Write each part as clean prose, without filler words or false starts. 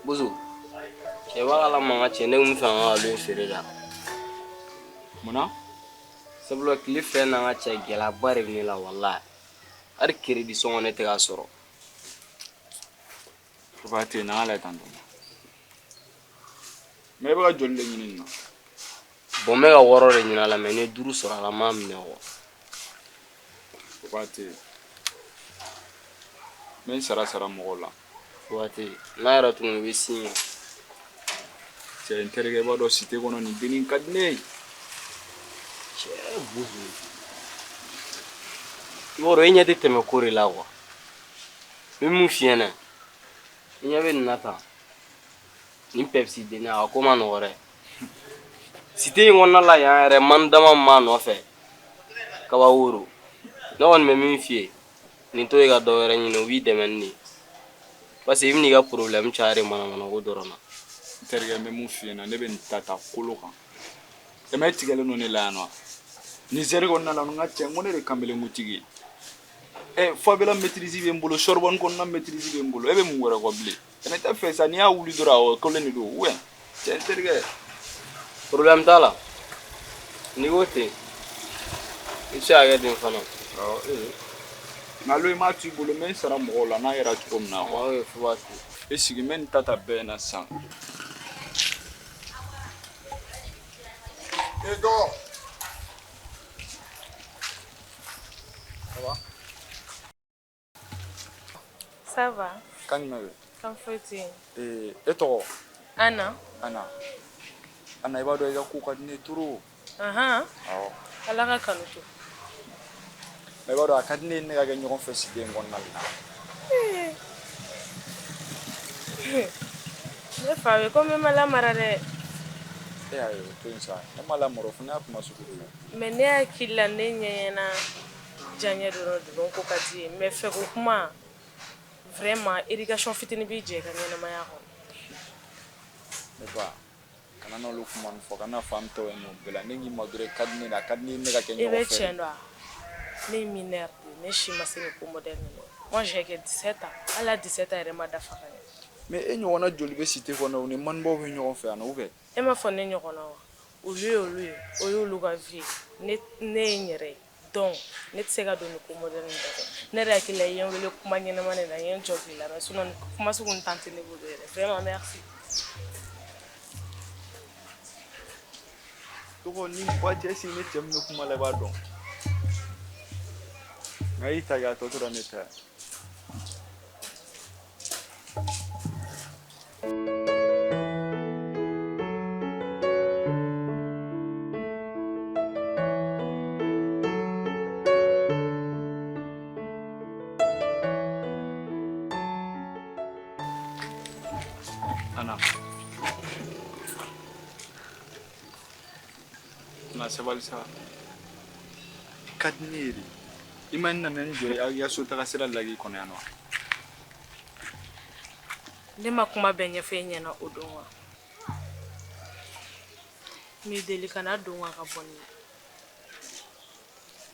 Bozo, cɛ b'a la mankan cɛ ne kun fɛ an ka alo in feere la. Munna? Sabula tile fɛn n'an ka cɛ gɛlɛyaba de bɛ ne la walahi. Hali crédit sɔngɔ ne tɛ k'a sɔrɔ. O b'a to yen, n'an ka lajɛ tan tɔ. Mais e bɛ ka joli de ɲini nin na? Bon, n bɛ ka 6 de ɲini a la, mais ni ye 5 sɔrɔ a la, n b'a minɛ quoi. O b'a to yen. N bɛ n sara sara mɔgɔw la. O b'a to yen. N'a yɛrɛ tuguni u bɛ sin. Cɛ n terikɛ, i b'a dɔn cité kɔnɔ nin dennin ka di ne ye. Cɛ Bozo. I b'a dɔn e ɲɛ tɛ tɛmɛ ko de la quoi. N bɛ mun f'i ɲɛna? I ɲɛ bɛ nin na tan. Nin Pepsi dennin a ka ko ma nɔgɔ dɛ. Cité in kɔnɔna la yan yɛrɛ man dama min b'a nɔfɛ. Kabaworo. Ne kɔni bɛ min f'i ye, nin to yen ka dɔ wɛrɛ ɲini, o b'i dɛmɛ ni nin ye. Parce que i bɛn'i ka problème caya de manamanako dɔrɔn na. N terikɛ, n bɛ mun f'i ɲɛna, ne bɛ nin ta ta kolo kan. E ma e tigɛlen don ne la yan nɔ. Nin zɛri kɔnɔna la, n ka cɛ, n ko ne de kanbelenkutigi ye. Ɛ, Fabela maîtrise bɛ n bolo, Sorbonne kɔnɔna maîtrise bɛ n bolo. E bɛ mun wɛrɛ kɔ bilen? E ne tɛ fɛ sa, n'i y'a wuli dɔrɔn, awɔ, kelen de don. Ou bien, cɛ n terikɛ. Problème t'a la. N'i ko ten, i bɛ se ka kɛ ten fana. Awɔ, ee. Nka alo i m'a to i bolo, n bɛ n sara mɔgɔw la n'a yɛrɛ cogo min na quoi. Awɔ, fo b'a to. E sigi, n bɛ nin ta ta bɛɛ ɲɛna sisan. E dɔgɔ. Ça va? Ça va. Kan jumɛn bɛ? Kan foyi tɛ yen. Ee, e tɔgɔ? Anna. Anna. Anna, i b'a dɔn i ka ko ka di ne ye trop. Ahan. Awɔ. Ala ka kanu to. Mais i b'a dɔn a ka di ne ye ne ka kɛ ɲɔgɔn fɛ cité in kɔnɔna la. Ne fa bɛ komi e ma lamara dɛ. E y'a ye o to yen sa, ne ma lamara o fana y'a kuma sugu dɔ ye. Mais ne hakili la ne ɲɛ ɲɛna diyaɲɛ dɔrɔn de don ko ka di ye, mais fɛko kuma vraiment éducation fitinin b'i jɛ i ka ɲɛnamaya kɔnɔ. Ne ba, kana n'olu kuma nin fɔ, kana fɔ an tɔw ye n'o bɛɛ la. Ne k'i ma dɔrɔn i ka di ne la, a ka di ne ye ne ka kɛ I bɛ ɲɔgɔn fɛ. Tiɲɛ dɔn wa? Ne ye mineur de ye, ne si ma se nin ko modèle ninnu. Moi j'ai que 17 ans. Hali a 17 ans yɛrɛ ma dafa ka ɲɛ. Mais e ɲɔgɔnna joli bɛ cité kɔnɔ, u ni manibaw bɛ ɲɔgɔn fɛ yan nɔ ou bien? E m'a fɔ ne ɲɔgɔnna wa? Olu ye olu ye, o y'olu ka vie ye. Ne ye n yɛrɛ ye. Donc ne tɛ se ka don nin ko modèle nin bɛɛ fɛ. Ne yɛrɛ hakili la i ye n wele kuma ɲɛnama de la, n ye n jɔ k'i lamɛn, sinon nin kuma sugu ninnu temps tɛ ne bolo yɛrɛ. Vraiment merci. Tɔgɔ ni ba cɛ sigi ne cɛ min bɛ kuma la i b'a dɔn. Nka i ta kɛ a tɔ tora ne ta ye. Anna. Na sabali sa. Ka di ne ye de. I ma n nana n jɔ i ka so taga sira la k'i kɔnɔ yan nɔ. Ne ma kuma bɛɛ ɲɛfɔ e ɲɛna o don wa? N b'i deli kana don ka bɔ ni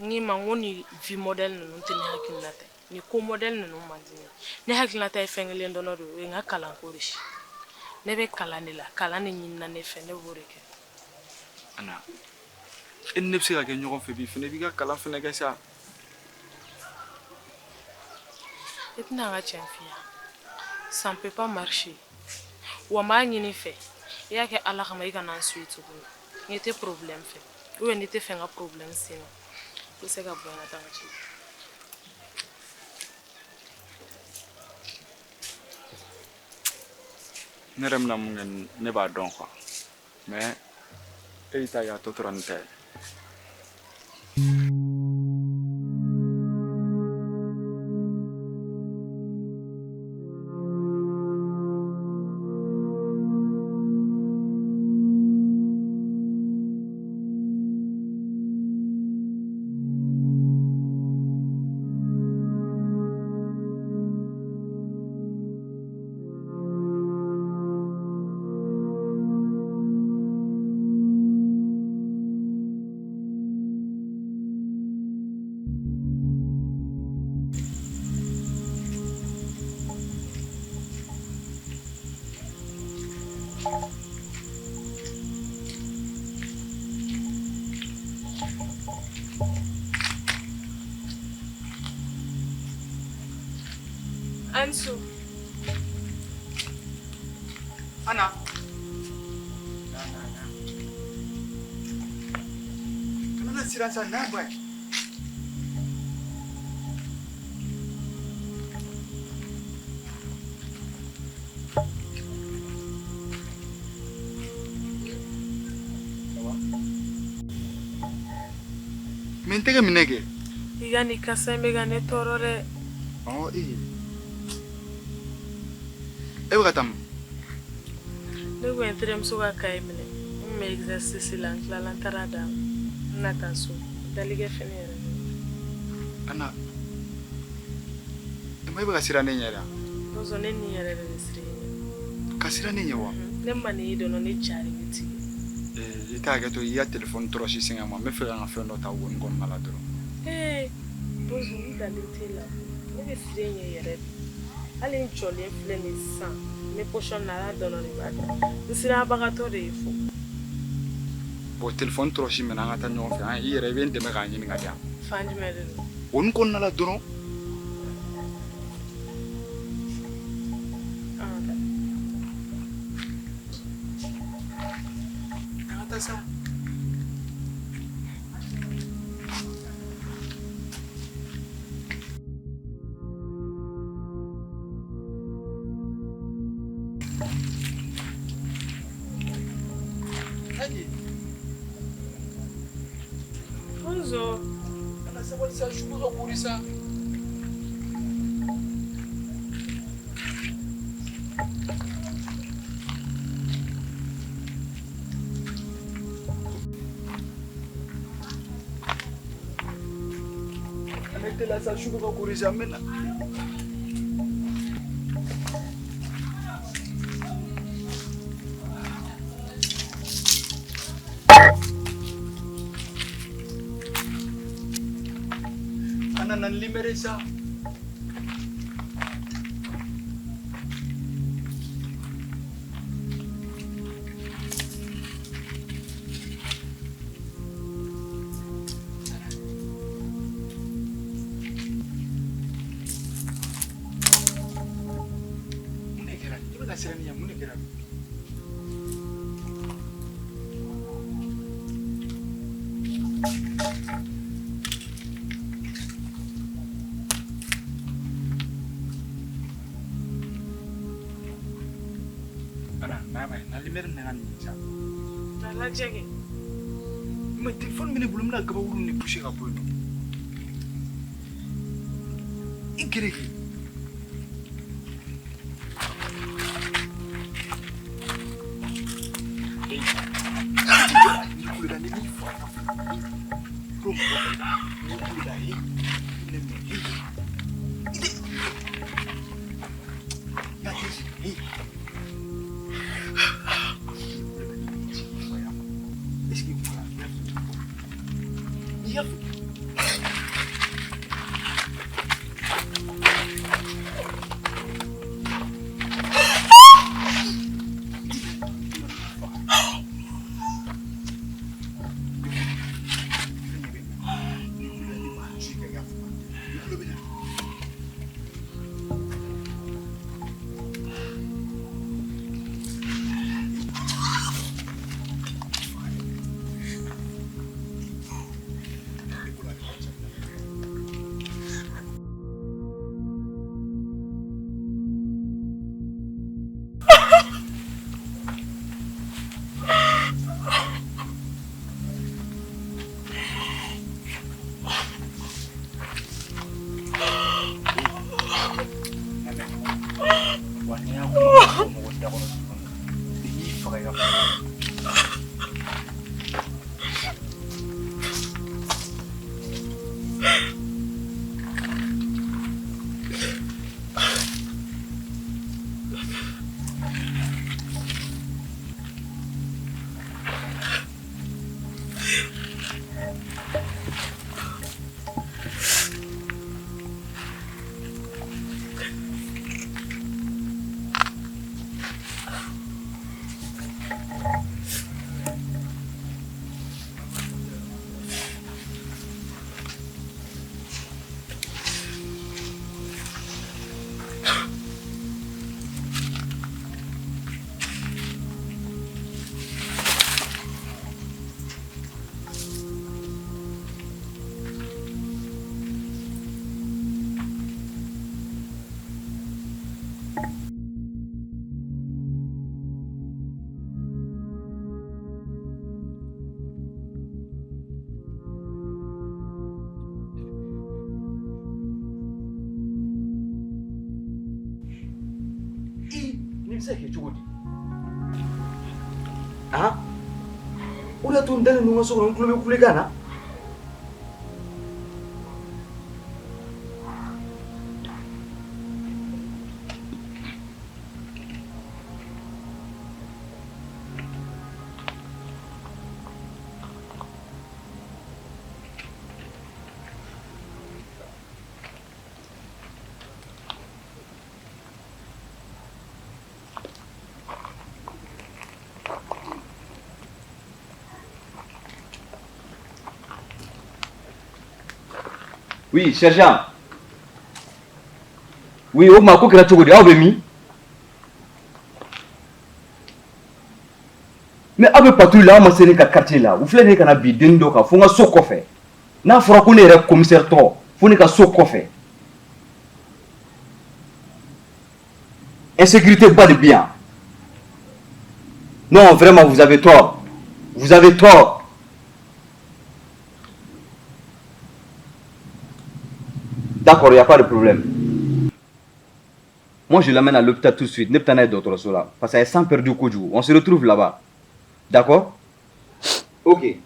n k'i ma n ko ni vie modèle ninnu tɛ ne hakilina ta ye. Ni ko modèle ninnu man di ne ye. Ne hakilinata ye fɛn kelen dɔrɔn de ye, o ye n ka kalanko de ye. Ne bɛ kalan de la, kalan de ɲinina ne fɛ, ne b'o de kɛ. Anna, e ni ne bɛ se ka kɛ ɲɔgɔn fɛ bi fɛnɛ, i b'i ka kalan fɛnɛ kɛ sa. I tɛna n ka tiɲɛ f'i ye. Ça ne peut pas marcher. Wa n b'a ɲini i fɛ, i y'a kɛ Ala kama i kana n suit tuguni. N'i tɛ problème fɛ, ou bien n'i tɛ fɛ n ka problème sen ma, i bɛ se ka bɔ yan ka taa n ka ci. Ne yɛrɛ bɛna mun kɛ, ne b'a dɔn quoi. Mais e y'i ta kɛ a tɔ tora ne ta ye. Ansu. Ana. Kana na siran sa na ba. Mais n tɛgɛ minɛ kɛ. I ka nin kasa in bɛ ka ne tɔɔrɔ dɛ. Ɔ ee. E bɛ ka taa min? Ne ko n terimuso ka kaye minɛ. N kun bɛ exercice la, n tilala n taara d'a ma. N na taa so. Dalikɛ fini yɛrɛ. Ana. E ma e bɛ ka siran ne ɲɛ de wa? Bɔsɔn ne ni yɛrɛ de bɛ siran i ɲɛ. Ka siran ne ɲɛ wa? Ne ma n'i dɔn ne ja de bɛ tigɛ. I t'a hakɛ to i ka telefɔni tɔrɔsi sɛgɛn ma, n bɛ fɛ ka n ka fɛn dɔ ta wo kɔnɔna la dɔrɔn. Ee Bɔsɔn n dalen t'e la. Ne bɛ siran i ɲɛ yɛrɛ de. Hali n jɔlen filɛ nin sisan, n bɛ position na Ala dɔrɔn de b'a dɔn. N siranbagatɔ de ye fo. Bon telefɔni tɔrɔsi minɛ an ka taa ɲɔgɔn fɛ, i yɛrɛ i bɛ n dɛmɛ k'a ɲini ka di yan. Fan jumɛn de don? O kɔnɔna la dɔrɔn. An ka taa sa. Bonjour. Ana sabali sa, su bɛ ka kori sa. Ana teliya sa, su bɛ ka kori sa, n bɛ na. Ana na limere sa. Mun de kɛra? I bɛ ka siran ne ɲɛ, mun de kɛra? Ana, na ba, na limere minɛ ka nin sa. A lajɛ kɛ. Mais téléphone bɛ ne bolo, n bɛna gabakuru nin pousser ka bɔ yen nɔ. I gɛrɛ kɛ. N'i kulela ni m'i faga. Ko mɔgɔ n'i kulela he, ne minɛ he. I tɛ. I hakili sigi he. Est-ce que voilà, il y a Nin bɛ se ka kɛ cogo di? Han? O de y'a to n dalen don n ka so kɔnɔ, n tulo bɛ kulekan na. Oui, sergent. Oui, o tuma ko kɛra cogo di? Aw bɛ min? Mais aw bɛ patrouille la, aw ma se ne ka quartier la. U filɛ nin ye ka na bin dennin dɔ kan fo n ka so kɔfɛ. N'a fɔra ko ne yɛrɛ commissaire tɔ fo ne ka so kɔfɛ. Insécurité ba de bɛ yan. Non, vraiment, vous avez tort. Vous avez tort. D'accord, il n'y a pas de problème. Moi, je l'amène à l'hôpital tout de suite. Ne bɛ taa n'a ye dɔgɔtɔrɔso la. Parce que a ye sang perdu kojugu. On se retrouve là-bas. D'accord? Ok.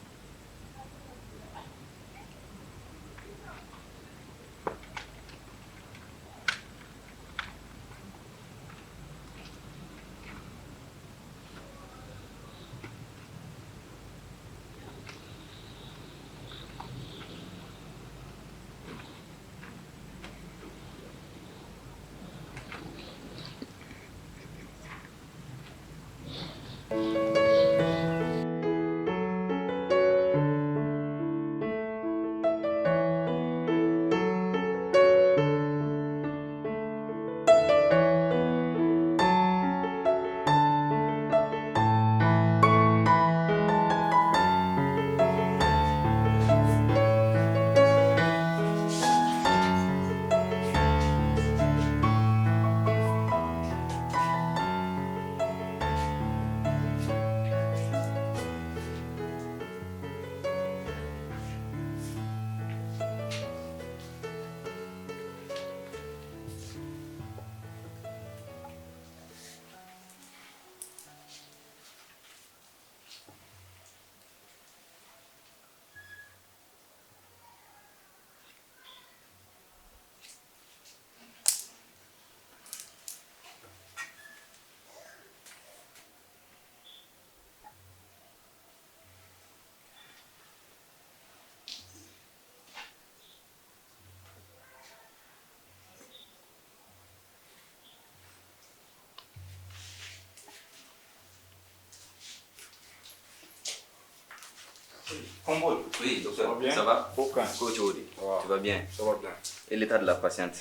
Oui, docteur, Ça va bien? Ça va? Aucun. Ko cogo di? Ça va. Tu vas bien? Ça va bien. Et l'état de la patiente?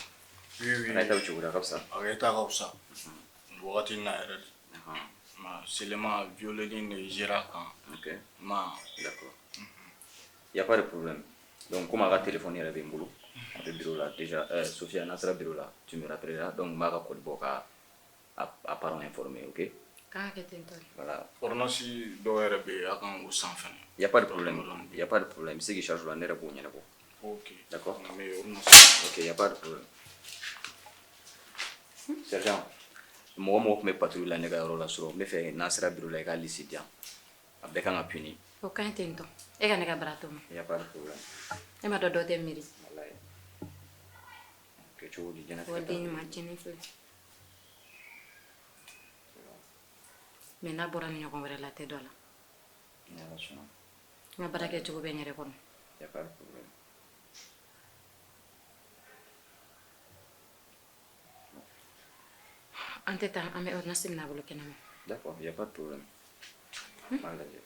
Oui, oui. A état bɛ cogo di? A ka fisa? A ka état ka fisa. Nin wagati in na yɛrɛ de. Ma seulement violeli de géré a kan. Ok. Ma. D'accord. Il n'y a pas de problème. Donc, comme a ka téléphone yɛrɛ bɛ n bolo, a bɛ bureau la déjà. Sophia, n'a sera bureau la, tu me rappelleras. Donc, n b'a ka code bɔ ka a parents informer, ok? K'a kɛ ten tɔ de. Voilà. Ordonnance dɔw yɛrɛ bɛ yen, a kan k'o san fɛnɛ. Il n'y a pas de problème. Il n'y a pas de problème. Se k'i charge la, ne yɛrɛ b'o ɲɛnabɔ. Ok. D'accord? N bɛ ordonnance. Ok, il n'y a pas de problème. Sergent, mɔgɔ mɔgɔ tun bɛ patrouille la ne ka yɔrɔ la surɔ, n bɛ fɛ n'an sera bureau la i ka liste di yan. A bɛɛ kan ka punir. O ka ɲi ten tɔ. E ka ne ka bara to ma. Il n'y a pas de problème. E ma dɔn dɔ tɛ miiri. Walayi. Kɛ cogo di diɲɛlatigɛ Waliden ta? ɲuman cɛnni filɛ. Mais n'a bɔra ni ɲɔgɔn wɛrɛ la, a tɛ dɔ la. Ni Ala sɔnna. N ka baara kɛcogo bɛ n yɛrɛ kɔnɔ. Il n'y a pas de problème. An tɛ taa, an bɛ ordonnance minɛ a bolo kɛnɛma. D'accord, il n'y a pas de problème. N b'a lajɛ.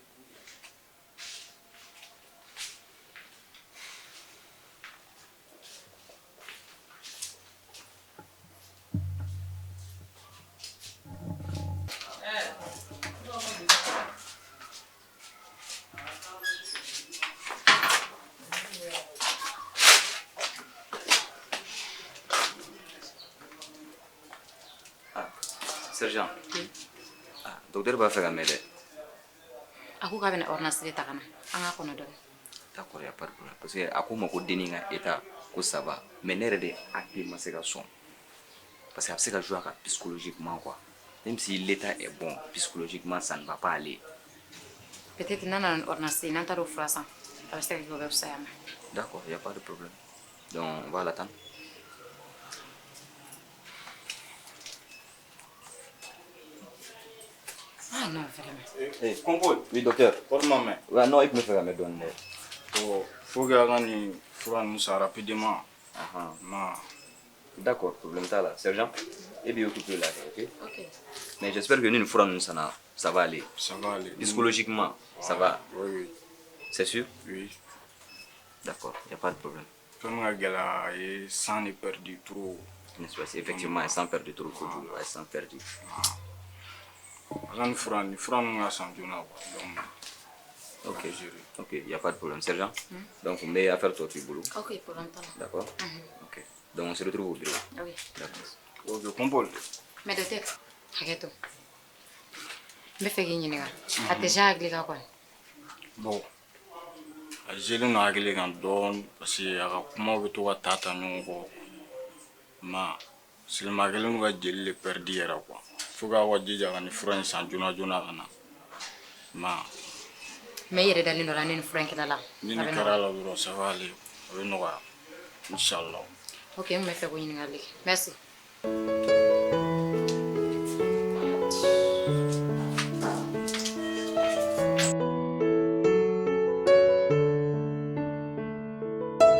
Ah, sergent. Oui. Ah, docteur b'a fɛ ka mɛn dɛ. A ko k'a bɛna ordonnance de ta ka na. An k'a kɔnɔ dɔɔni. D'accord, il n'y a pas de problème. Parce que a ko n ma ko dennin ka état ko ça va. Mais ne yɛrɛ de hakili ma se ka sɔn. Parce que a bɛ se ka jouer a kan psychologiquement quoi. Même si l'état est bon, psychologiquement, ça ne va pas aller. Peut-être n'a nana ni ordonnance ye, n'an taara o fura san, a bɛ se ka kɛ o bɛ fisaya a ma. D'accord, il n'y a pas de problème. Donc, on va l'attendre. Ah non, vraiment. Hey. Kɔnpo. Oui, docteur. Kɔri ma mɛn. Ouais, non, i tun bɛ fɛ ka mɛn dɔɔnin dɛ. Bon, faut que a ka nin fura ninnu san rapidement. Ahan. Ma. D'accord, problème t'a la. Sergent, e b'i occuper la, ok? Ok. Mais j'espère que ni nin fura ninnu sanna, ça va aller. Ça va aller. Psychologiquement, ça va. Oui, oui. C'est sûr? Oui. D'accord, il n'y a pas de problème. Fɛn min ka gɛlɛn a ye sang de perdu trop. N'est-ce pas? Effectivement, sang perdu trop kojugu, ouais, sang perdu. A ka nin fura ninnu ka san joona quoi. Donc, Ok, ok, il n'y a pas de problème. Sergent, donc n bɛ affaire tɔ to i bolo. Ok, problème t'a la. D'accord? Ok. Donc on se retrouve au bureau. Ok. D'accord. Ok, Kɔnpo. Mais docteur, hakɛ to. N bɛ fɛ k'i ɲininka. A tɛ ja hakili kan kɔni. Bon, a jelen don hakili kan dɔɔni parce que a ka kumaw bɛ to ka ta ta ɲɔgɔn kɔ. Ma Silima kɛlen don ka jeli de perdu yɛrɛ quoi. Faut que aw ka jija ka nin fura in san joona joona ka na. Ma. Mais i yɛrɛ dalen don a la ni nin fura in kɛla la. Ni a nin bɛ kɛra nɔgɔya. la dɔrɔn, ça va aller, a bɛ nɔgɔya. Inchallah. Ok, n tun bɛ fɛ k'o ɲininkali kɛ. Merci.